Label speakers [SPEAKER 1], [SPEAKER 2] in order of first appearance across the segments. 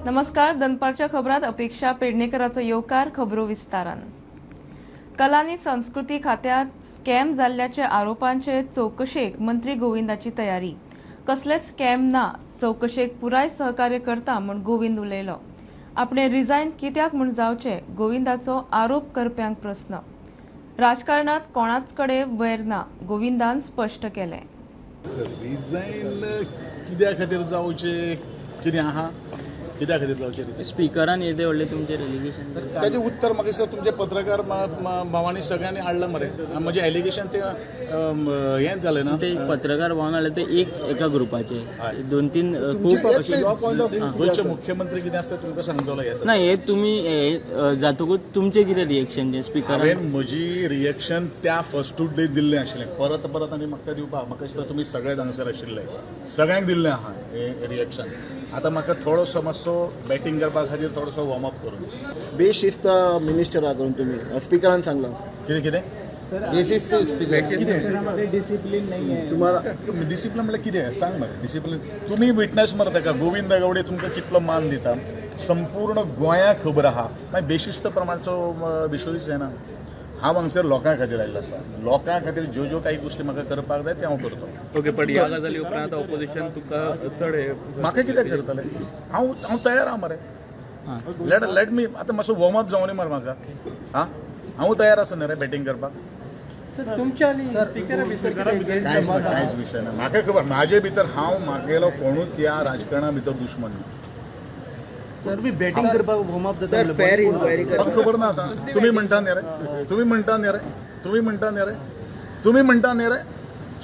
[SPEAKER 1] नमस्कार, दनपारच्या खबरात अपेक्षा पेडणेकराचो येवकार. खबरो विस्तारान. कला आनी संस्कृती खात्यांत स्कॅम जाल्ल्याच्या आरोपांचे चवकशेक मंत्री गोविंदाची तयारी. कसलेच स्कॅम ना, चवकशेक पुराय सहकार्य करता म्हूण गोविंद उलयलो. आपणे रिजायन कित्याक म्हूण जावचें, गोविंदाचो आरोप करप्यांक प्रस्न. राजकारणात कोणाच कडेन वैर ना, गोविंदान स्पश्ट केलें.
[SPEAKER 2] रिजायन कित्या खातीर जावचें, कितें आहा कित्या खातीर जावचें?
[SPEAKER 3] स्पिकरान येदे व्हडलें तुमचें रेलिगेशन,
[SPEAKER 2] ताजें उत्तर म्हाका दिसता तुमचे पत्रकार भावांनी सगळ्यांनी हाडलां मरे. म्हजें एलिगेशन तें हें जालें ना,
[SPEAKER 3] ते पत्रकार भावान हाडलें ते एक एका ग्रुपाचे दोन तीन खूब.
[SPEAKER 2] गोंयचे मुख्यमंत्री कितें आसता तुमकां सांगतलो हें
[SPEAKER 3] ना. हे तुमी जातकूच तुमचें कितें रिएक्शन जें स्पिकर?
[SPEAKER 2] हांवें म्हजी रिएक्शन त्या फर्स्ट डे दिल्लें आशिल्लें, परत परत आनी म्हाका दिवपाक म्हाका दिसता तुमी सगळे हांगसर आशिल्ले, सगळ्यांक दिल्लें आहा हें रिएक्शन. आतां म्हाका थोडोसो मातसो बॅटींग करपा खातीर थोडोसो वॉर्मअप करून.
[SPEAKER 4] बेशिस्त मिनिस्टरा करून तुमी स्पिकरान सांगलां
[SPEAKER 2] कितें कितें
[SPEAKER 4] बेशिस्त स्पिकर
[SPEAKER 2] कितें
[SPEAKER 5] डिसिप्लीन नाही आहे
[SPEAKER 4] तुम्हाला?
[SPEAKER 2] डिसिप्लीन म्हळ्यार कितें सांग मरे. डिसिप्लीन तुमी विटनस मरे ताका. गोविंद गावडे तुमकां कितलो मान दिता, संपूर्ण गोंयाक खबर आहा. मागीर बेशिस्त प्रमाणचो विशयूच येना. हांव हांगसर लोकां खातीर आयिल्लो आसा, लोकां खातीर ज्यो ज्यो काही गोश्टी म्हाका करपाक जाय ते हांव करतो.
[SPEAKER 6] ओके, पण ह्या गजाली उपरांत ऑपोजिशन तुका चड
[SPEAKER 2] म्हाका कित्याक करतलें? हांव हांव तयार आहा मरे. लेट let me आतां मातसो वॉर्मअप जावं न्ही मरे म्हाका. हां, हांव तयार आसा न्ही रे बॅटींग करपाक. कांयच ना, कांयच विशय ना. म्हाका खबर म्हाजे भितर हांव म्हागेलो कोणूच ह्या राजकारणा भितर दुश्मन ना.
[SPEAKER 4] बॅटींग करपाक वॉर्मअप जाता
[SPEAKER 2] खबर ना. आतां तुमी म्हणटा न्ही रे, तुमी म्हणटा न्ही रे, तुमी म्हणटा न्ही रे, तुमी म्हणटा न्ही रे.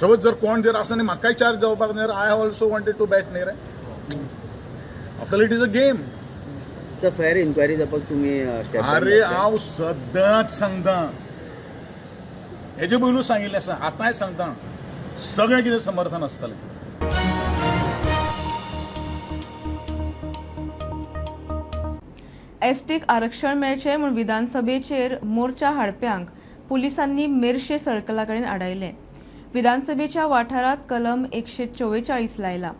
[SPEAKER 2] सपोज जर कोण जर आसा न्ही म्हाकाय चार्ज जावपाक न्ही रे. I also wanted to bat न्ही रे. After it is a game.
[SPEAKER 7] Sir, fair inquiry जावपाक तुमी स्टेप?
[SPEAKER 2] अरे हांव सदांच सांगता, हेजे पयलू सांगिल्लें आसा, आतांय सांगता, सगळें कितें समर्थन आसतलें.
[SPEAKER 1] एसटीक आरक्षण मेळचें म्हूण विधानसभेचेर मोर्चा हाडप्यांक पुलिसांनी मेरशे सर्कला कडेन आडायलें. विधानसभेच्या वाठारांत कलम 144 लायला.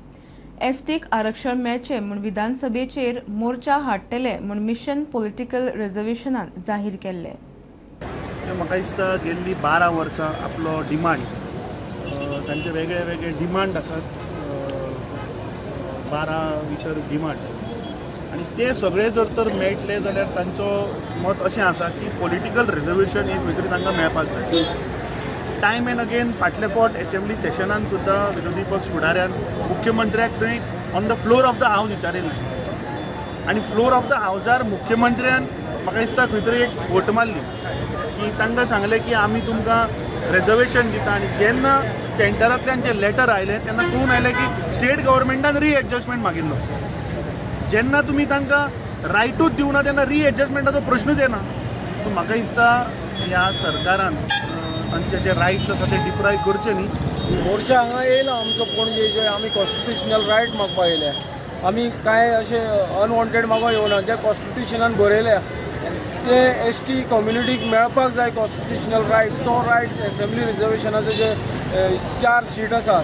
[SPEAKER 1] एसटीक आरक्षण मेळचें म्हूण विधानसभेचेर मोर्चा हाडटले म्हूण मिशन पॉलिटिकल रिजर्वेशनान जाहीर केल्लें.
[SPEAKER 8] म्हाका दिसता गेल्ली 12 वर्सां आपलो डिमांड, तांचे वेगळे वेगळे डिमांड आसात, 12 भितर डिमांड, आनी ते सगळे जर तर मेळटले जाल्यार तांचो मत अशें आसा की पॉलिटिकल रिजर्वेशन एक खंय तरी तांकां मेळपाक जाय. टायम एंड अगेन फाटले फावट एसेंब्ली सेशनान सुद्दां विरोधी पक्ष फुडाऱ्यान मुख्यमंत्र्याक थंय on the floor of the house विचारिल्लें आनी फ्लोर ऑफ the हावजार मुख्यमंत्र्यान म्हाका दिसता खंय तरी एक फोट मारली की तांकां सांगलें की आमी तुमकां रिजर्वेशन दिता. आनी जेन्ना सेंटरांतल्यान जें लेटर आयलें तेन्ना कळून आयलें की स्टेट गव्हर्मेंटान रिएडजस्टमेंट मागिल्लो. जेन्ना तुमी तांकां रायटूच दिवना तेन्ना रिएडजस्टमेंटाचो प्रश्नूच येना. सो म्हाका दिसता ह्या सरकारान तांचे जे रायट्स आसा ते डिप्रायव करचे न्ही.
[SPEAKER 9] मोर्चा हांगा येयला आमचो पणजे, जे आमी कॉन्स्टिट्युशनल रायट मागपाक येयल्या. आमी कांय अशें अनवॉन्टेड मागपाक येवना. जे कॉन्स्टिट्युशनान बरयल्या ते एस टी कम्युनिटीक मेळपाक जाय कॉन्स्टिट्युशनल रायट. तो रायट एसेंब्ली रिजर्वेशनाचे जे 4 सीट आसा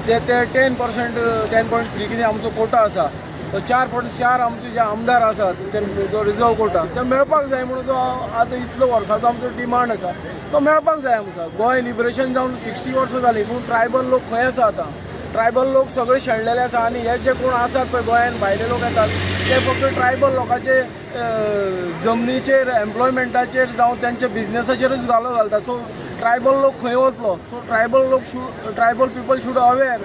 [SPEAKER 9] ते 10% 10.3 कितें आमचो कोटा आसा, तो 4.4 आमचे जे आमदार आसात ते जो रिजर्व कोटा ते मेळपाक जाय म्हणून तो आतां इतलो वर्साचो आमचो डिमांड आसा तो मेळपाक जाय आमचो. गोंय लिबरेशन जावन 60 वर्सां जालीं पूण ट्रायबल लोक खंय आसा आतां? ट्रायबल लोक सगळे शेणलेले आसा आनी हे जे कोण आसात पळय गोंयान भायले लोक येतात ते फक्त ट्रायबल लोकांचे जमनीचेर, एम्प्लॉयमेंटाचेर जावं तेंच्या बिजनेसाचेरूच घालो घालता. सो ट्रायबल लोक खंय वतलो? सो ट्रायबल लोक tribal people should aware.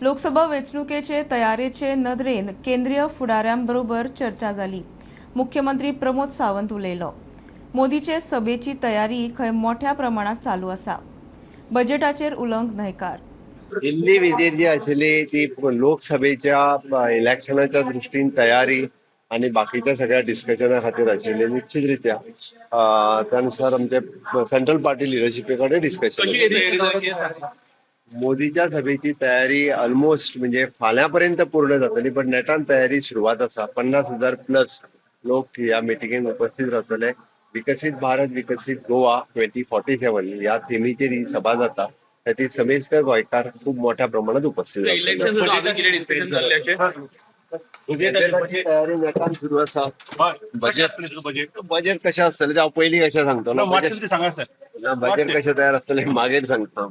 [SPEAKER 1] Lok Sabha वेंचणुकेचे तयारेचे नदरेन केंद्रीय फुडाऱ्यांबरोबर चर्चा जाली. मुख्यमंत्री प्रमोद सावंत उलयलो. मोदीचे सभेची तयारी खंय मोठ्या प्रमाणात चालू आसा. बजेटाचेर उलोवंक न्हयकार.
[SPEAKER 10] दिल्ली विजेर जी आशिल्ली ती लोकसभेच्या इलेक्शनाच्या दृष्टीन तयारी आणि बाकीच्या सगळ्या डिस्कशना खातीर आशिल्ली. निश्चित रित्या त्यानुसार आमचे सेंट्रल पार्टी लिडरशिपे कडेन डिस्कशन. मोदीच्या सभेची तयारी ऑलमोस्ट म्हणजे फाल्यां पर्यंत पूर्ण जातली, पण नेटान तयारी सुरवात आसा. 50,000 प्लस लोक ह्या मिटिंगेक उपस्थित रावतले. विकसीत भारत विकसीत गोवा 2047 ह्या थिमीचेर ही सभा जाता. खातीर समेस्त गोंयकार खूब मोठ्या प्रमाणात उपस्थित जातले. बजेटाची तयारी नेटान सुरू आसा. बजेट कशें आसतलें तें हांव पयलीं कशें सांगतलो, बजेट कशें तयार आसतलें मागीर सांगता.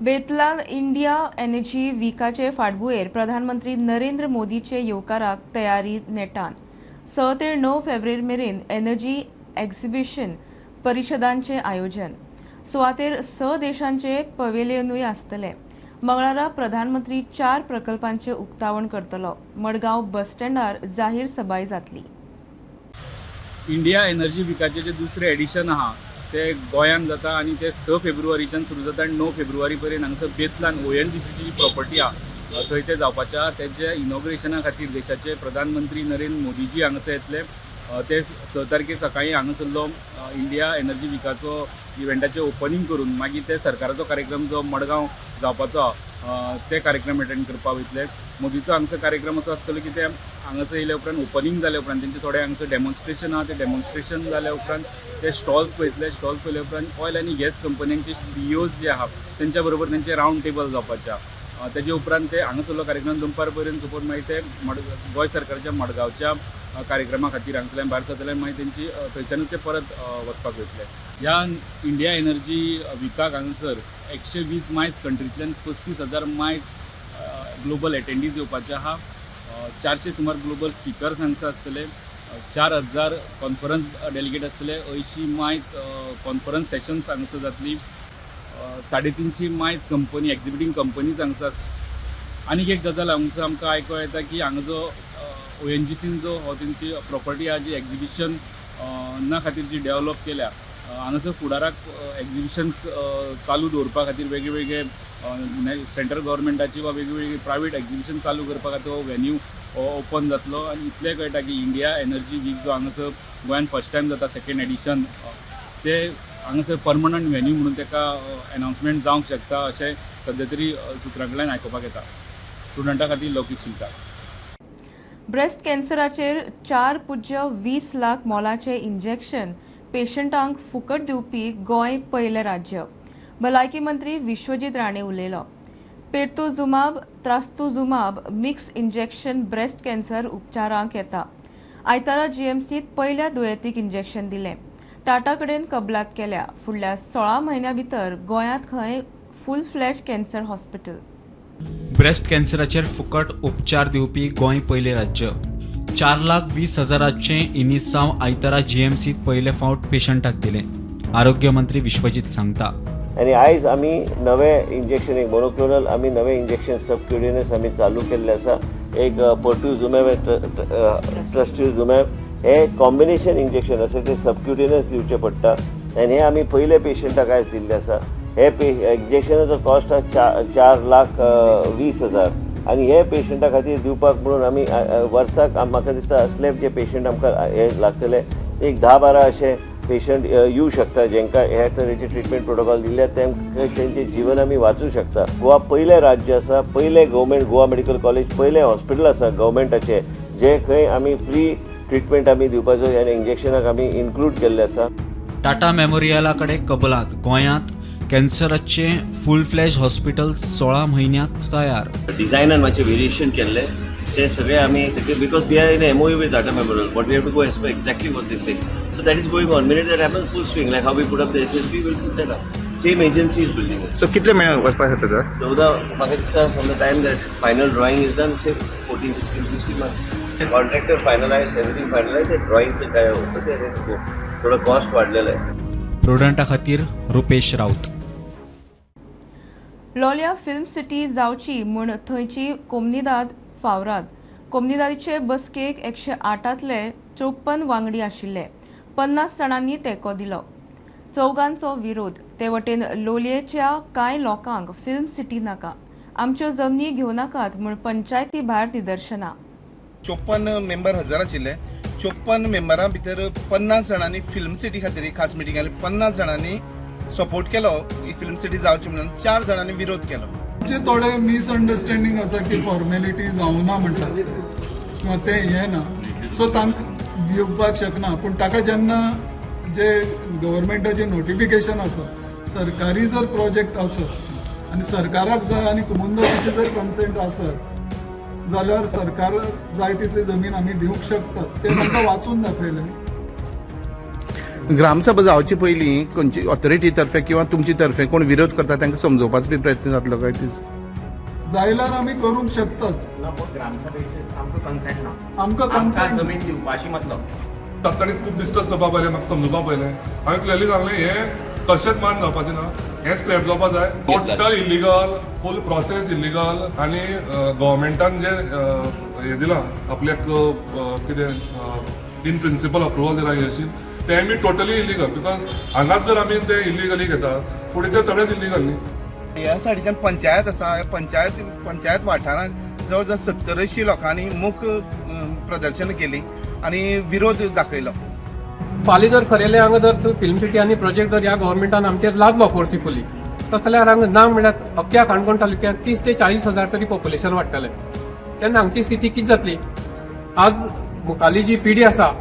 [SPEAKER 1] बेतलान इंडिया एनर्जी विकाचे फाटभुंयेर प्रधानमंत्री नरेंद्र मोदीचे येवकाराक तयारी नेटान. 6 ते 9 फेब्रुवारी मेरेन एनर्जी एक्झिबिशन परिशदांचें आयोजन. सुवातेर 6 देशांचे पवेलियनूय आसतले. मंगळारा प्रधानमंत्री 4 प्रकल्पांचें उक्तावण करतलो. मडगांव बस स्टँडार जाहीर सभाय जातली.
[SPEAKER 5] इंडिया एनर्जी विकाचें जे दुसरें एडिशन आहा ते गोंयांत जाता आनी ते 6 फेब्रुवारीच्यान सुरू जाता आनी 9 फेब्रुवारी पर्यंत हांगासर बेतलान ONGCची जी प्रॉपर्टी आहा थंय ते जावपाचे आहा. तेजे इनॉग्रेशना खातीर देशाचे प्रधानमंत्री नरेंद्र मोदीजी हांगासर येतले. ते 6 तारखे सकाळीं हांगासरलो इंडिया एनर्जी विकाचो इव्हेंटाचें ओपनींग करून मागीर ते सरकाराचो कार्यक्रम जो मडगांव जावपाचो आहा ते कार्यक्रम एटेंड करपाक वयतले. मोदीचो हांगसर कार्यक्रम असो आसतलो की ते हांगासर येयल्या उपरांत ओपनींग जाल्या उपरांत तेंचे थोडे हांगसर डेमॉन्स्ट्रेशन आहा, ते डेमॉन्स्ट्रेशन जाल्या उपरांत ते स्टॉल्स पळयतले. स्टॉल्स पळयल्या उपरांत ऑयल आनी गॅस कंपन्यांचे CEOs जे आहा तेंच्या बरोबर तेंचे रावंड टेबल जावपाचे आहा. तेजे उपरांत ते हांगासरलो कार्यक्रम दनपार पर्यंत सोंपोवन मागीर ते गोंय सरकाराच्या मडगांवच्या कार्यक्रमा खातीर हांगसरल्यान भायर सरतले. मागीर तेंची थंयच्यानूच ते परत वचपाक वयतले. ह्या इंडिया एनर्जी विकाक हांगासर 120 मायल्स कंट्रींतल्यान 35,000 मायल्स ग्लोबल एटेंडीज येवपाचे आहा. 400 सुमार ग्लोबल स्पिकर्स हांगसर आसतले. 4000 कॉन्फरन्स डेलिगेट आसतले. 80 मायल्स कॉन्फरन्स सेशन्स हांगसर जातली. 350 मायल्स कंपनी एक्झिबिटींग कंपनीज हांगसर. आनीक एक गजाल हांगसर आमकां आयको येता की हांगा जो ONGCन जो हो तेंची प्रॉपर्टी आहा जी एक्झिबिशन ना खातीर जी डेवलप केल्या हांगासर फुडाराक एक्झिबिशन्स चालू दवरपा खातीर वेगळे वेगळे सेंट्रल गव्हर्मेंटाची वा वेगळी प्रायवेट एक्झिबिशन चालू करपा खातीर हो व्हेन्यू ओपन जातलो. आनी इतलें कळटा की इंडिया एनर्जी वीक जो हांगासर गोंयान फर्स्ट टायम जाता सेकेंड एडिशन ते हांगासर परमनंट व्हेन्यू म्हणून ताका एनावन्समेंट जावंक शकता अशें सद्या तरी सुत्रां कडल्यान आयकुपाक येता. स्टुडंटा खातीर लौकीक शिकता.
[SPEAKER 1] ब्रेस्ट कॅन्सराचेर 4.20 लाख मोलाचें इंजेक्शन पेशंटांक फुकट दिवपी गोंय पयलें राज्य. भलायकी मंत्री विश्वजीत राणे उलयलो. Pertuzumab trastuzumab mix injection breast cancer उपचारांक येता. आयतारा GMCत पयल्या दुयेंतीक इंजेक्शन दिलें. टाटा कडेन कबलात केल्या. फुडल्या 16 म्हयन्यां भितर गोंयांत खंय full fledged cancer hospital.
[SPEAKER 11] Breast कॅन्सराचेर फुकट उपचार दिवपी गोंय पयलें राज्य. 4,20,000 इनिसांव आयतारा GMCत पयले फावट पेशंटाक दिलें. आरोग्य मंत्री विश्वजीत सांगता.
[SPEAKER 12] आनी आयज आमी नवें इंजेक्शन एक मोनोक्लोनल आमी नवें इंजेक्शन सबक्युटेनियस आमी चालू केल्लें आसा. एक पर्ट्युजुमॅब ट्रस्ट्युजुमॅब हे कॉम्बिनेशन इंजेक्शन आसा तें सबक्युटेनियस दिवचें पडटा आनी हें आमी पयले पेशंटाक आयज दिल्लें आसा. हे इंजेक्शनाचो कॉस्ट आसा 4,20,000 आनी हे पेशंटा खातीर दिवपाक म्हणून आमी वर्साक म्हाका दिसता असले जे पेशंट आमकां हे लागतले एक 10-12 अशे पेशंट येवं शकता जेंकां ह्या तरेचे ट्रिटमेंट प्रोटोकॉल दिल्यार तेंकां तेंचें जीवन आमी वाचूं शकता. गोवा पयलें राज्य आसा, पयलें गव्हर्मेंट गोवा मेडिकल कॉलेज पयलें हॉस्पिटल आसा गव्हर्मेंटाचें जे खंय आमी फ्री ट्रिटमेंट आमी दिवपाचो आनी इंजेक्शनाक आमी इन्क्लूड केल्लें आसा.
[SPEAKER 11] टाटा मेमोरियला कडेन कबलात. गोंयांत कॅन्सराचें फूल फ्लॅज हॉस्पिटल 16 म्हयन्यांत तयार.
[SPEAKER 12] डिझायनान मातशें वेरिएशन केल्लें ते सगळे आमी because we are in MOU with Tata Memorial, but we have to go as per exactly what they say. So that is going on. Minute that happens, full swing, like how we put up the SSB, we'll put that up. Same agency is building.
[SPEAKER 13] So कितले म्हयने वचपाक शकता sir?
[SPEAKER 12] 14 म्हाका दिसता from the time that final drawing is done, say 14, 16, 16 months. Contractor finalize, everything finalize, ते ड्रॉइंगचं काय होतं ते थोडं कॉस्ट वाढलेलं आहे.
[SPEAKER 11] प्रुडंटा खातीर रुपेश राऊत.
[SPEAKER 1] लोलया फिल्म सिटी जावची म्हूण थंयची कोमनिदाद फावराद. कोमनिदादीचे बसकेक 108तले 54 वांगडी आशिल्ले. 50 जाणांनी तेंको दिलो, चौगांचो विरोध. ते वटेन लोलयेच्या कांय लोकांक फिल्म सिटी नाका, आमच्यो जमनी घेवं नाकात म्हूण पंचायती भायर निदर्शनां.
[SPEAKER 14] 54 मेंबर हजर आशिल्ले. 54 मेंबरां भितर 50 जाणांनी फिल्म सिटी खातीर एक खास मिटींग जाली. 50 जाणांनी सपोर्ट केलो ही फिल्म सिटी जावची म्हणून, 4 जाणांनी विरोध केलो.
[SPEAKER 15] आमचे थोडे मिसअंडरस्टँडींग आसा की फॉर्मेलिटी जावना म्हणटात ते किंवा ते हें ना, सो तांकां दिवपाक शकना. पूण ताका जेन्ना जे गव्हर्मेंटाचे नोटिफिकेशन आसा, सरकारी जर प्रोजेक्ट आसत आनी सरकाराक जाय आनी कोमुनिदादीची जर कन्सेंट आसत जाल्यार सरकार जाय तितली जमीन आमी दिवंक शकतात, तें तांकां वाचून दाखयलें.
[SPEAKER 14] ग्रामसभा जावचे पयलीं खंयची ऑथॉरिटी तर्फे किंवा तुमचे तर्फे कोण विरोध करता तांकां समजोवपाचो बी प्रयत्न जातलो काय तीस?
[SPEAKER 15] जायल्यार आमी करूंक शकतात.
[SPEAKER 13] ना, पूण ग्रामसभेचेर आमकां कन्सेंट ना.
[SPEAKER 15] आमकां कन्सेंट
[SPEAKER 13] जमीन दिवपाची मतलब
[SPEAKER 16] तांणी खूब डिस्कस करपा पयलें, म्हाका समजुपा पयलें. हांवें क्लियरली सांगलें, हें कशेंच मान जावपाचें ना, हें स्क्रॅप जावपा जाय. Total illegal, full process illegal. आनी गव्हर्मेंटान जें हें दिलां आपल्याक, कितें इन प्रिंसिपल अप्रुवल दिलां हेशी, तें बी टोटली इलिगल, because हांगाच जर आमी तें इलिगली घेता, फुडें तें सगळेंच इलिगल न्ही.
[SPEAKER 14] ह्या सायडीच्यान पंचायत आसा. ह्या पंचायत पंचायत वाठारांत जवळ जवळ 70-80 लोकांनी मूक प्रदर्शन केली आनी विरोध दाखयलो.
[SPEAKER 17] फाल्यां जर खरेलें हांगा जर फिल्म सिटी आनी प्रोजेक्ट जर ह्या गव्हर्मेंटान आमचेर लादलो फोर्सिफुली, तस जाल्यार हांगा ना म्हणल्यार अख्ख्या काणकोण तालुक्यांत 30 ते 40 हजार तरी पॉप्युलेशन वाडटलें. तेन्ना हांगची स्थिती कितें जातली? आज मुखाली जी पिढी आसा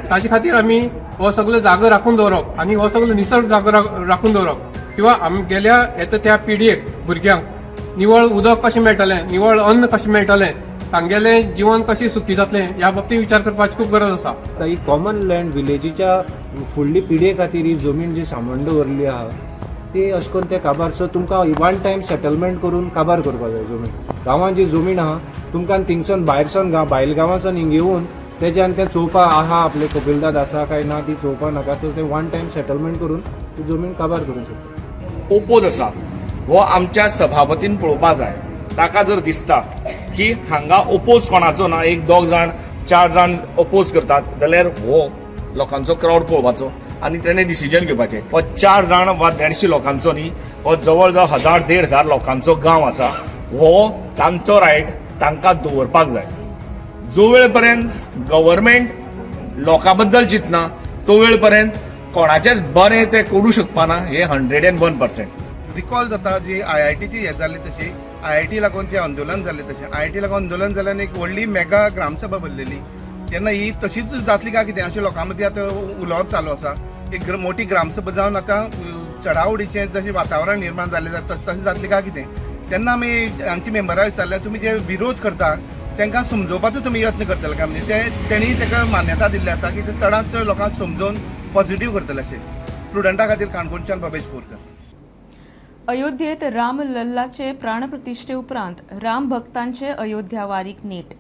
[SPEAKER 17] ताजे खातीर आमी हो सगलो जागो राखून दवरप आनी हो सगलो निसर्ग जागो राखून दवरप किंवा आमगेल्या येता त्या पिढयेक, भुरग्यांक निवळ उदक कशें मेळटलें, निवळ अन्न कशें मेळटलें, तांगेलें जिवन कशें सुखी जातलें, ह्या बाबतींत विचार करपाची खूब गरज आसा.
[SPEAKER 18] आतां ही कॉमन लँड विलेजीच्या फुडली पिढये खातीर ही जमीन जी सांबाळून दवरली आहा ती अशें करून ते काबार, सो तुमकां वन टायम सेटलमेंट करून काबार करपाक जाय जमीन. गांवांत जी जमीन आहा तुमकां थिंगसून भायरसून गांव भायल गांवांसून हिंग येवन तेज्यान तें चोवपा आहा, आपले कबीलदाद आसा काय ना ती चोवपा नाका. तर ते वन टायम सेटलमेंट करून ती जमीन काबार करूंक शकता.
[SPEAKER 13] ओपोज आसा हो आमच्या सभापतीन पळोवपा जाय. ताका जर दिसता की हांगा ओपोज कोणाचो ना, एक दोग जाण चार जाण ओपोज करतात जाल्यार हो लोकांचो क्रावड पळोवपाचो आनी तेणें डिसिजन घेवपाचें. हो चार जाण वा 150 लोकांचो न्ही, हो जवळ जवळ हजार 1,500 लोकांचो गांव आसा. हो तांचो रायट तांकां दवरपाक जाय. जो वेळ पर्यंत गव्हर्मेंट लोकां बद्दल चिंतना तो वेळ पर्यंत कोणाचेच बरें ते करूं शकपाना, हे 101%.
[SPEAKER 14] रिकॉल जाता जी आयआयटीची हे जाल्ली तशी, आयआयटी लागून जे आंदोलन जालें तशें, आयआयटी लागून आंदोलन जाल्यान एक व्हडली मेगा ग्रामसभा भरलेली. तेन्ना ही तशीच जातली काय कितें अशें लोकां मदीं आतां उलोवप चालू आसा. एक मोठी ग्रामसभा जावन आतां चडाओडीचें जशें वातावरण निर्माण जालें तशें जातलें काय कितें. तेन्ना आमी आमच्या मेंबराक विचारलें, तुमी जे विरोध करता तांकां समजोवपाचो तुमी यत्न करतले काय? म्हणजे ते तेणी ताका मान्यता दिल्ली आसा की ते चडांत चड लोकांक समजोवन पॉझिटीव करतले अशें. प्रुडंटा खातीर काणकोणच्यान भवेश बोरकर.
[SPEAKER 1] अयोध्येत रामलल्लाचे प्राणप्रतिश्ठे उपरांत राम भक्तांचे अयोध्या वारीक नेट.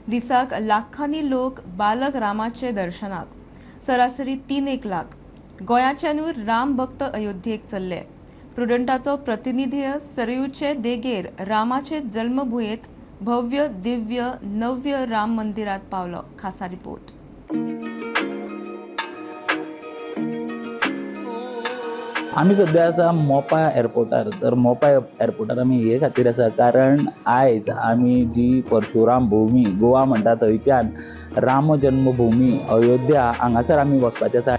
[SPEAKER 1] दिसाक लाखांनी लोक बालक रामाचे दर्शनाक, सरासरी 3-1 लाख. गोंयाच्यानूय राम भक्त अयोध्येक चल्ले. प्रुडंटाचो प्रतिनिधी सरयूचे देगेर रामाचे जल्मभुंयेत भव्य दिव्य नव्य राम मंदिरात पावलो. खासा रिपोर्ट.
[SPEAKER 19] आमी सद्या आसा मोपा एअरपोर्टार. तर मोपा एअरपोर्टार आमी हे खातीर आसा कारण आयज आमी जी परशुराम भूमी गोवा म्हणटा थंयच्यान राम जन्मभूमी अयोध्या हांगासर आमी वचपाचे आसा.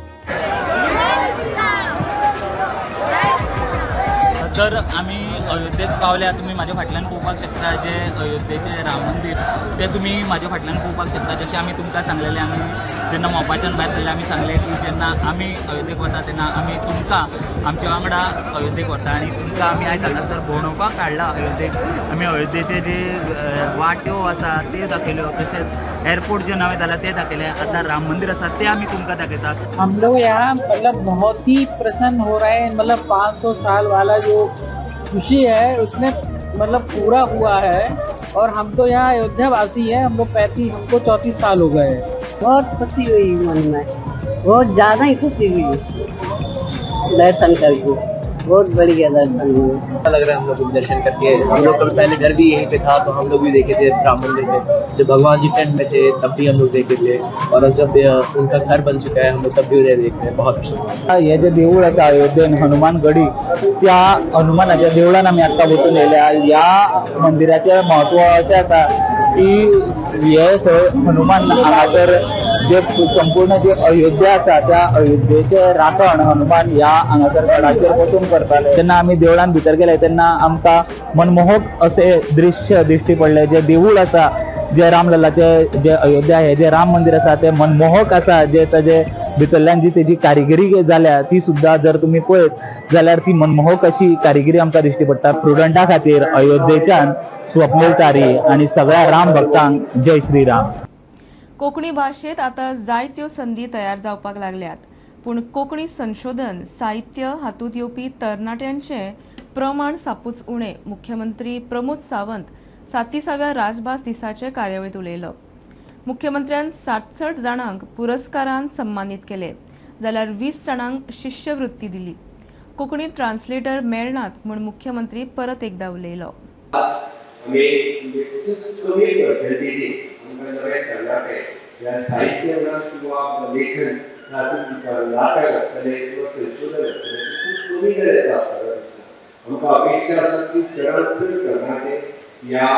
[SPEAKER 3] तर आमी अयोध्येक पावल्या. तुमी म्हाज्या फाटल्यान पळोवपाक शकता जे अयोध्येचें राम मंदीर, तें तुमी म्हाज्या फाटल्यान पळोवपाक शकता. जशें आमी तुमकां सांगलेलें, आमी जेन्ना मोपाच्यान भायर सरले आमी सांगलें की जेन्ना आमी अयोध्येक वता तेन्ना आमी तुमकां आमच्या वांगडा अयोध्येक व्हरता आनी तुमकां आमी आयज हांगासर भोंवडोवपाक हाडला अयोध्येक. आमी अयोध्येचे जे वाट्यो आसा त्यो दाखयल्यो, तशेंच एअरपोर्ट जे नवें जालां तें दाखयलें, आतां राम मंदीर आसा तें आमी तुमकां दाखयतात.
[SPEAKER 20] हम लोग यहाँ मतलब बहुत ही प्रसन्न हो रहे हैं. मतलब 500 साल वाला जो खुशी है उसमें मतलब पूरा हुआ है और हम तो यहाँ अयोध्या वासी हैं. हम लोग 35, हमको 34 साल हो गए हैं.
[SPEAKER 21] बहुत खुशी हुई मन में, बहुत ज़्यादा ही खुशी हुई दर्शन करके. बहुत बढ़िया दर्शन हुए.
[SPEAKER 22] अच्छा लग रहा है हम लोग को दर्शन करके. हम लोग कभी पहले घर भी यहीं पे था तो हम लोग भी देखे थे राम मंदिर में. जब भगवान जी टेंट में थे तब भी हम लोग देखे थे और अब जब उनका घर बन चुका है, हम लोग तब भी उन्हें देख रहे हैं. बहुत अच्छा लगा.
[SPEAKER 19] हे जे देवूळ आसा अयोध्येन हनुमान गडी, त्या हनुमानाच्या देवळान आमी आत्तां वचून येयल्या. ह्या मंदिराचें म्हत्व अशें आसा की हे थंय हनुमान हांगासर जे संपूर्ण जे अयोध्या आसा त्या अयोध्येचे राखण हनुमान ह्या हांगासर गडाचेर बसून करताले. जेन्ना आमी देवळान भितर गेले तेन्ना आमकां मनमोहक अशें दृश्य दिश्टी पडलें. जे देवूळ आसा जे रामलल्लाचे जे अयोध्या हे जे राम मंदिर आसा ते मनमोहक आसा, जे ताजे भितरल्यान जी तेजी कारिगिरी जाल्या ती सुद्दां जर तुमी पळयत जाल्यार ती मनमोहक अशी कारिगिरी आमकां दिश्टी पडटा. प्रुडंटा खातीर अयोध्येच्यान स्वप्नील तारी आनी सगळ्या राम भक्तांक जय श्री राम.
[SPEAKER 1] कोंकणी भाशेंत आतां जायत्यो संदी तयार जावपाक लागल्यात, पूण कोंकणी संशोधन साहित्य हातूंत येवपी तरणाट्यांचें प्रमाण सापूच उणें. मुख्यमंत्री प्रमोद सावंत 37व्या राजभास दिसाचे कार्यावळींत उलयलो. मुख्यमंत्र्यान 66 जाणांक पुरस्कारान सन्मानीत केले जाल्यार 20 जाणांक शिश्यवृत्ती दिली. कोंकणी ट्रान्सलेटर मेळनात म्हूण मुख्यमंत्री परत एकदा उलयलो.
[SPEAKER 10] आज आमी खूब कमी पर्सेंटेजीन आमकां नवे तरणाटे ज्या साहित्य म्हणा किंवा लेखन हातूंत नाटक आसतलें किंवा संशोधन आसतलें खूब कमी जर येता आसतना दिसता. आमकां अपेक्षा आसा की चडांत चड तरणाटे ह्या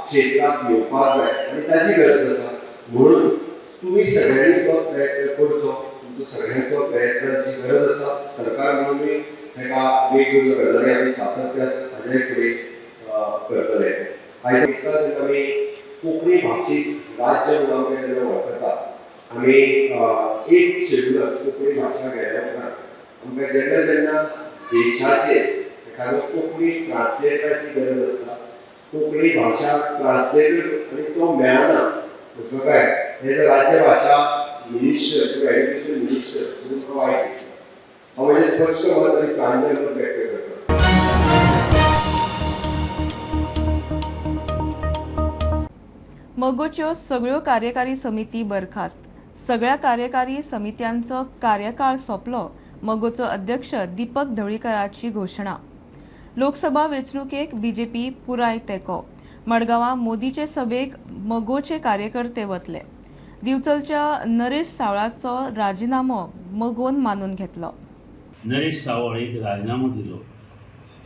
[SPEAKER 10] क्षेत्रांत येवपाक जाय आनी ताची गरज आसा. म्हणून तुमी सगळ्यांनी तो प्रयत्न करचो, तुमचो सगळ्यांचो प्रयत्नाची गरज आसा. सरकार म्हणूनय ताका वेगवेगळ्यो गजाली आमी सातत्यान हाजे फुडें करतले. आयज दिसा जेन्ना आमी कोंकणी भाशीक राज्य म्हणून आमकां जेन्ना वळखता, आमी 8 शेड्युलांत कोंकणी भाशा गेल्या उपरांत आमकां जेन्ना जेन्ना देशाचेर एखादो कोंकणी ट्रान्सलेटराची गरज आसता, कोंकणी भाशा ट्रान्सलेटर आनी तो मेळना म्हटलो काय हे जर राज्यभाशा मिनिस्टर किंवा एज्युकेशन मिनिस्टर म्हणून म्हाका वायट दिसता. हांव म्हजें स्पश्ट मत आनी प्रांजळ मत व्यक्त करता.
[SPEAKER 1] मगोच्यो सगळ्यो कार्यकारी समिती बरखास्त. सगळ्या कार्यकारी समित्यांचो कार्यकाळ सोंपलो. मगोचो अध्यक्ष दीपक ढवळीकराची घोशणा. लोकसभा वेंचणुकेक बीजेपी पुराय तेंको. मडगांवां मोदीचे सभेक मगोचे कार्यकर्ते वतले. दिवचलच्या नरेश सावळाचो राजिनामो मगोन मानून घेतलो.
[SPEAKER 4] नरेश सावळ एक राजिनामो दिलो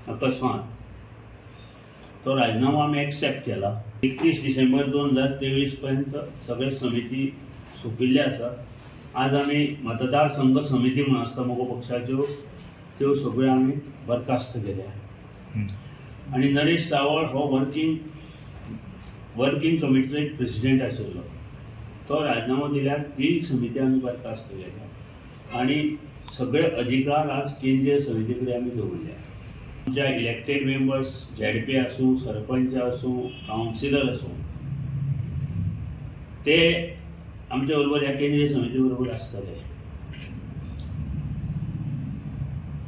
[SPEAKER 4] अकस्मात, तो राजिनामो आमी एक्सेप्ट केला. 31 डिसेंबर 2023 पर्यंत सगळे समिती सोंपिल्ले आसा. आज आमी मतदारसंघ समिती म्हणून आसता मगो पक्षाच्यो, त्यो सगळ्यो आमी बरखास्त केल्या. आनी नरेश सावळ हो वर्किंग कमिटीचो एक प्रेसिडेंट आशिल्लो, तो राजिनामो दिल्यार ती समिती आमी बरखास्त केल्या आनी सगळे अधिकार आज केंद्रीय समिती कडेन आमी दवरल्या. आमच्या इलेक्टेड मेंबर्स झेडपी आसूं, सरपंच आसूं, कावन्सिलर आसूं, ते आमच्या बरोबर ह्या केंद्रीय समिती बरोबर आसतले.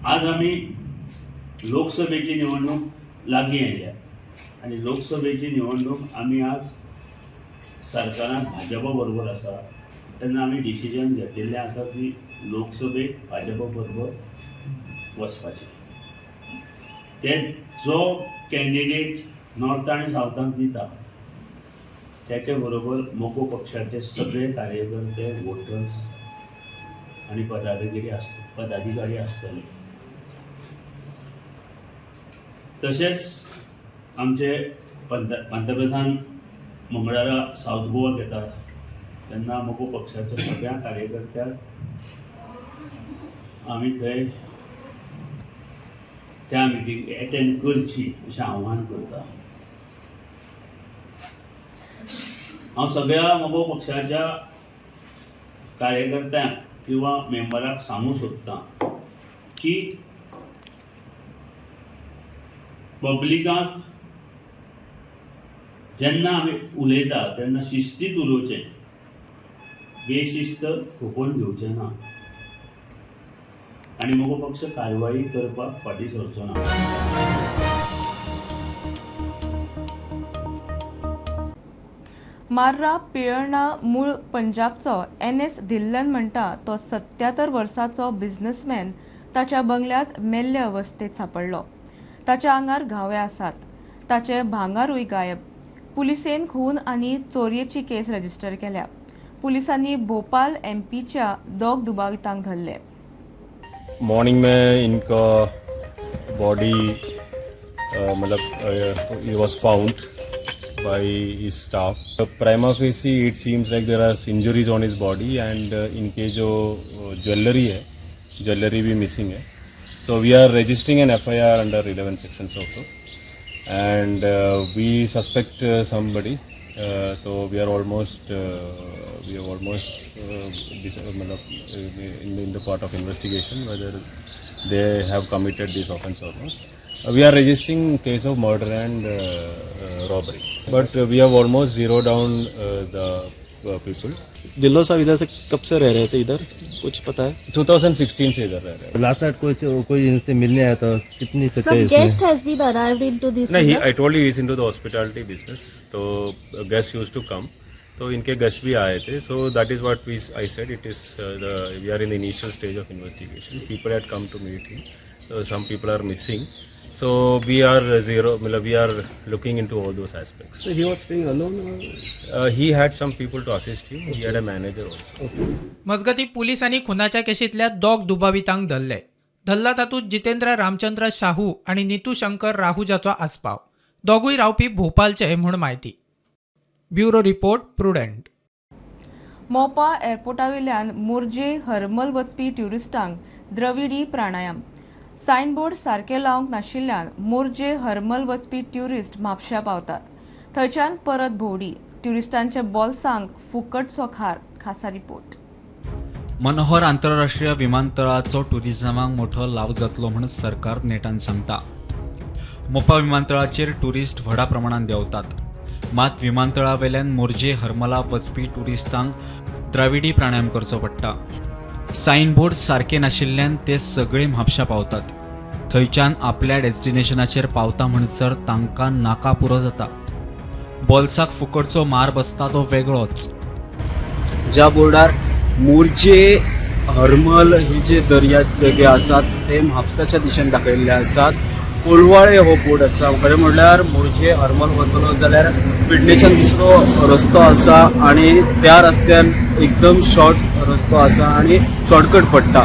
[SPEAKER 4] आज आमी लोकसभेची निवडणूक लागीं आयल्या आनी लोकसभेची निवडणूक आमी आज सरकारान भाजपा बरोबर आसा तेन्ना आमी डिसिजन घेतिल्लें आसा की लोकसभेक भाजपा बरोबर वचपाचें. ते जो कॅन्डिडेट नॉर्थ आनी सावथाक दिता त्याच्या बरोबर मगो पक्षाचे सगळे कार्यकर्ते, वोटर्स आनी पदाधिकारी आसतले. तशेंच आमचे पंतप्रधान मंगळारा सावथ गोवाक येतात तेन्ना मगो पक्षाच्या सगळ्या कार्यकर्त्यांक आमी थंय त्या मिटींग एटेंड करची अशें आव्हान करता. हांव सगळ्या मगो पक्षाच्या कार्यकर्त्यांक किंवा मेंबराक सांगूंक सोदतां की पब्लिकाक जेन्ना आमी उलयता तेन्ना शिस्तीत उलोवचें, बेशिस्त खपोवन घेवचें ना आनी मगो पक्ष कारवाई करपाक फाटीं सरचो ना.
[SPEAKER 1] मार्रा पिळर्णा मूळ पंजाबचो एन.एस. धिल्लन म्हणटा तो 77 वर्सांचो बिझनेसमॅन ताच्या बंगल्यांत मेल्ले अवस्थेत सांपडलो. ताच्या आंगार घावे आसात, ताचे भांगारूय गायब. पुलिसेन खून आनी चोरयेची केस रजिस्टर केल्या. पुलिसांनी भोपाल एमपीच्या 2 दुबावितांक धरले.
[SPEAKER 6] मॉर्निंग में इनका बॉडी मतलब he was found by his staff. Prima facie it seems like there are injuries on his body and इनके जो ज्वेलरी है, ज्वेलरी भी मिसिंग है. So we are registering an FIR under 11 sections also and we suspect somebody तो we are almost we are almost मतलब in the part of investigation whether they have committed this offence or not. We are registering case of murder and robbery, but we have almost zero down the people.
[SPEAKER 2] Dhillon साहब इधर से कब से रह रहे थे इधर, कुछ पता है?
[SPEAKER 6] 2016 से इधर रह रहे हैं।
[SPEAKER 7] लास्ट नाइट कोई कोई इनसे मिलने आया था, कितनी
[SPEAKER 23] Some
[SPEAKER 7] सच्चाई इसमें?
[SPEAKER 23] Guest has been arrived into this
[SPEAKER 6] नहीं,
[SPEAKER 23] villa.
[SPEAKER 6] I told you is into the hospitality business, तो गेस्ट यूज टू कम, तो इनके गेस्ट भी आए थे। So that is what we I said, it is the we are in the initial stage of investigation. People had come to meet him, some people are missing, so we are zero, मतलब we are looking into all those aspects.
[SPEAKER 7] So he was staying alone or?
[SPEAKER 6] He had some people to assist him. He had a manager also.
[SPEAKER 24] मजगतीं पुलिसांनी खुनाच्या केशींतल्या दोग दुबावितांक धरले. धरला तातूंत जितेंद्र रामचंद्र शाहू आनी नितू शंकर राहुजाचो आस्पाव. दोगूय रावपी भोपालचे म्हूण म्हायती. Bureau report, Prudent.
[SPEAKER 1] Mopa एअरपोर्टावेल्यान Morjim Harmal वचपी ट्युरिस्टांक द्रविडी प्राणायाम. सायनबोर्ड सारके लावंक नाशिल्ल्यान मोरजे हरमल वचपी ट्युरिस्ट म्हापश्यां पावतात. थंयच्यान परत भोंवडी. ट्युरिस्टांच्या बोल्सांक फुकटचो खार. खासा रिपोर्ट.
[SPEAKER 11] मनोहर आंतरराष्ट्रीय विमानतळाचो ट्युरिझमाक मोठो लाव जातलो म्हूण सरकार नेटान सांगता. मोपा विमानतळाचेर ट्युरिस्ट व्हडा प्रमाणान देंवतात. मात विमानतळा वेल्यान मोरजे हरमला वचपी ट्युरिस्टांक द्राविडी प्राणायाम करचो पडटा. सायनबोर्ड सारके नाशिल्ल्यान ते सगळे म्हापश्यां पावतात. थंयच्यान आपल्या डेस्टिनेशनाचेर पावता म्हणसर तांकां नाका पुरो जाता. बोल्साक फुकटचो मार बसता तो वेगळोच.
[SPEAKER 25] ज्या बोर्डार मोरजे हरमल ही जे दर्या देगे आसात ते म्हापसाच्या दिशेन दाखयल्ले आसात. कोलवाळे हो बोर्ड आसा. खरें म्हणल्यार मोरजे हरमल वतलो जाल्यार पेडणेच्यान दुसरो रस्तो आसा आनी त्या रस्त्यान एकदम शॉर्ट रस्तो आसा आनी शॉर्टकट पडटा.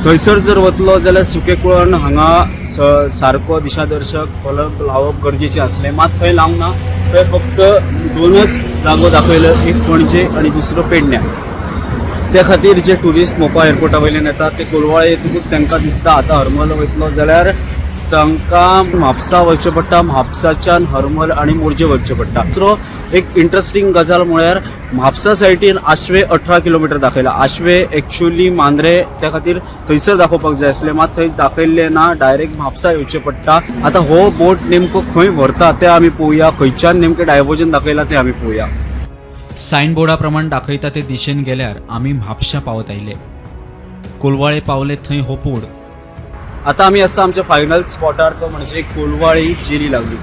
[SPEAKER 25] थंयसर जर वतलो जाल्यार सुकेकुळण हांगा सारको दिशादर्शक फलक लावप गरजेचें आसलें, मात थंय लावंक ना. थंय फक्त दोनच जागो दाखयल्यो, एक पणजे आनी दुसरो पेडण्या. त्या खातीर जे ट्युरिस्ट मोपा एअरपोर्टा वयल्यान येतात ते कोलवाळे येतकूच तांकां दिसता आतां हरमल वयतलो जाल्यार तांकां म्हापसा वचचें पडटा, म्हापसाच्यान हरमल आनी मोरजे वचचें पडटा. दुसरो एक इंट्रस्टींग गजाल म्हळ्यार म्हापसा सायटीन आशवे 18 किलोमिटर दाखयला. आशवे एक्चुअली मांद्रे, त्या खातीर थंयसर दाखोवपाक जाय आसलें, मात थंय दाखयल्लें ना, डायरेक्ट म्हापसा येवचें पडटा. आतां हो बोट नेमको खंय व्हरता तें आमी पळोवया, खंयच्यान नेमकें डायवर्जन दाखयलां तें आमी पळोवया.
[SPEAKER 11] सायन बोर्डा प्रमाण दाखयता ते दिशेन गेल्यार आमी म्हापश्यां पावत आयले. कोलवाळे पावले थंय हो बोर्ड.
[SPEAKER 25] आता आमी आसा आमच्या फायनल स्पॉटार, तो म्हणजे कोलवाळी झेरी लागली.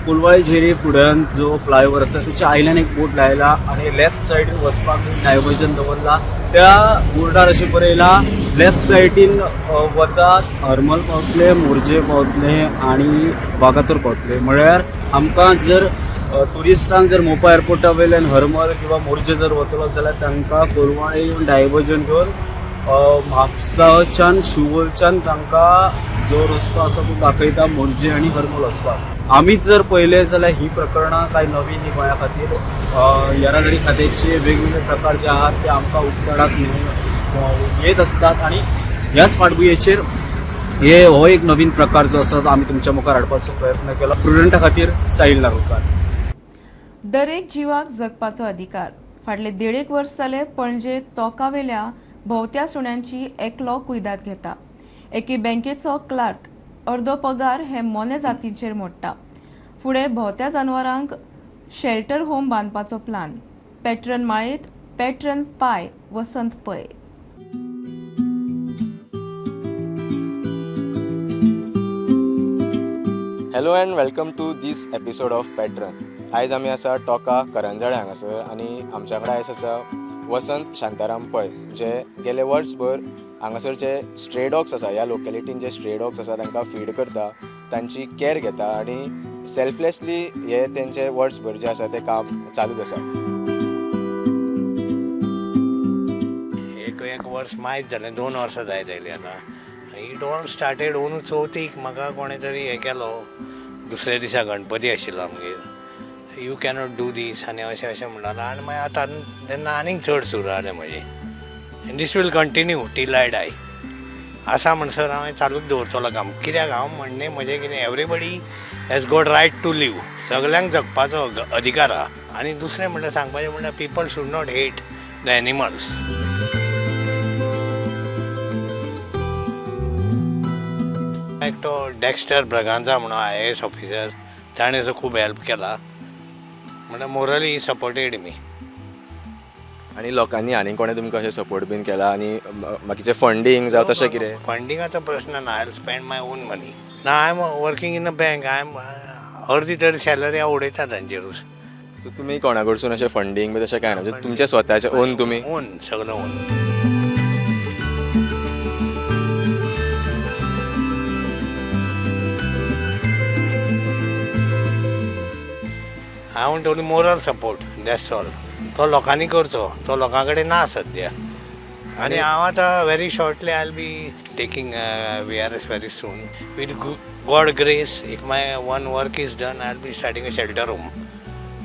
[SPEAKER 25] कोलवाळी झेरी फुड्यान जो फ्लायओवर आसा तेच्या आयल्यान एक बोर्ड लायला आनी लेफ्ट सायडीन वचपाक डायवर्जन दवरला. त्या बोर्डार अशें बरयलां लेफ्ट सायडीन वतात हरमल पावतले, मोरजे पावतले आनी वागातोर पावतले. म्हळ्यार आमकां जर ट्युरिस्टांक जर मोपा एअरपोर्टा वयल्यान हरमल किंवा मोरजे जर वतलो जाल्यार तांकां कोलवाळे येवन डायवर्जन घेवन म्हापसाच्यान शिवोलच्यान तांकां जो रस्तो आसा तो दाखयता मोरजे आनी हरमल वचपाक. आमीच जर पळयलें जाल्यार ही प्रकरणां कांय नवीन न्ही गोंया खातीर. येरादारी खात्याचे वेगवेगळे प्रकार जे आहात ते आमकां उक्ताडाक येत आसतात आनी ह्याच फाटभुंयेचेर हे हो एक नवीन प्रकार जो आसा तो आमी तुमच्या मुखार हाडपाचो प्रयत्न केला. प्रुडंटा खातीर साहील नारोलकार.
[SPEAKER 1] दरेक जिवाक जगपाचो अधिकार. फाटले 1.5 वर्स जाले पणजे तोंकावेल्या भोंवत्या सुण्यांची एकलो कुयदाद घेता. एके बँकेचो क्लार्क अर्दो पगार हे मोने जातींचेर मोडटा. फुडें भोंवत्या जनावरांक शेल्टर होम बांदपाचो प्लान. पॅट्रन माळेंत patron Pai Vasant Pai.
[SPEAKER 26] Hello and welcome to this episode of patron. आयज आमी आसा टोका करंजाळे हांगासर आनी आमच्या कडेन आयज आसा वसंत शांताराम पै, जे गेले वर्सभर हांगासर जे स्ट्रे डॉग्स आसा, ह्या लोकेलिटीन जे स्ट्रे डॉग्स आसा तांकां फीड करता, तांची कॅर घेता आनी सेल्फलेसली हे तेंचे वर्सभर जे आसा तें काम चालूच आसा.
[SPEAKER 27] एक वर्स मायज जालें, 2 वर्सां जायत आयलीं आतां. It all started अंदू चवथीक म्हाका कोणें तरी हें केलो. दुसऱ्या दिसा गणपती आशिल्लो आमगेर, you cannot do दीस आनी अशें अशें म्हणटालो आनी मागीर आतां तेन्ना आनीक चड सुरू जालें म्हजें. And this will continue till I die. आसा म्हणसर हांव हें चालूच दवरतलो काम. कित्याक हांव म्हणणें म्हजें कितें, everybody has got right to live, सगल्यांक जगपाचो अधिकार आहा. आनी दुसरें म्हणल्यार सांगपाचें म्हणल्यार people should not hate the animals. एकटो डेक्स्टर ब्रगांजा म्हणून IAS officer, ताणें सो खूब हेल्प केला, म्हणल्यार मोरली ही सपोर्टेड मी.
[SPEAKER 26] आनी लोकांनी आनी कोणें तुमकां अशें सपोर्ट बीन केला आनी बाकीचें फंडींग जावं तशें कितें?
[SPEAKER 27] फंडिंगाचो प्रश्न ना, I spend my own money ना. I am working in a bank, I am अर्दी तरी सॅलरी हांव उडयता तांचेरूच.
[SPEAKER 26] सो तुमी कोणा कडसून अशें फंडींग बी तशें कांय ना, म्हणजे तुमचें स्वताचें ओन तुमी?
[SPEAKER 27] ओन, सगळें own. I want only moral support, that's all. तो लोकांनी करचो, तो लोकां कडेन ना सद्या. आनी हांव आतां very shortly I will be taking VRS very soon. With God grace, if my one work is done, I will be starting a shelter home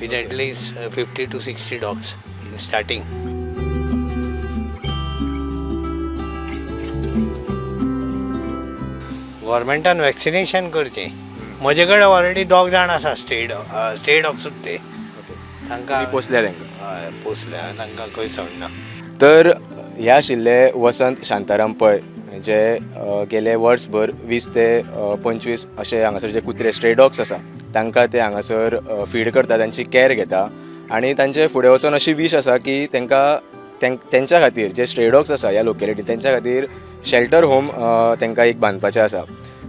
[SPEAKER 27] with at least 50 to 60 dogs in starting. गव्हर्मेंटान vaccination करचें. म्हजे कडेन already दोग जाण आसा stay डॉग्सूच ते, तांकां
[SPEAKER 26] पोसल्या तांकां?
[SPEAKER 27] हय पोसल्या, तांकां खंय सोडना.
[SPEAKER 26] तर हे आशिल्ले वसंत शांताराम पै, जे गेले वर्सभर 20 ते 25 अशे हांगासर जे कुत्रे स्ट्रे डॉग्स आसा तांकां ते हांगासर फीड करता, तांची कॅर घेता आनी तांचे फुडें वचून अशी वीश आसा की तांकां तेंच्या खातीर जे स्ट्रे डॉग्स आसा ह्या लोकेलिटीन तेंच्या खातीर शेल्टर होम तांकां एक बांदपाचें आसा.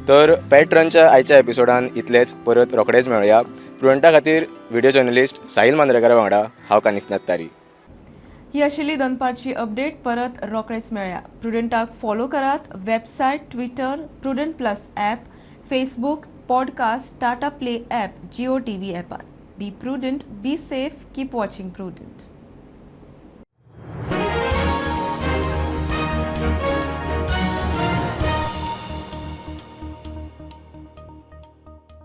[SPEAKER 26] तर पॅट्रनच्या आयच्या एपिसोडान इतलेंच, परत रोखडेच मेळया. प्रुडंटा खातीर व्हिडिओ जर्नलिस्ट साहिल मांद्रेकरा वांगडा हांव कानिफनाथ तारी.
[SPEAKER 1] ही आशिल्ली दनपारची अपडेट, परत रोखडेच मेळया. प्रुडंटाक फॉलो करात website, Twitter, Prudent plus app, Facebook, podcast, Tata play app, Jio TV ॲपार. Be prudent, be safe, keep watching Prudent.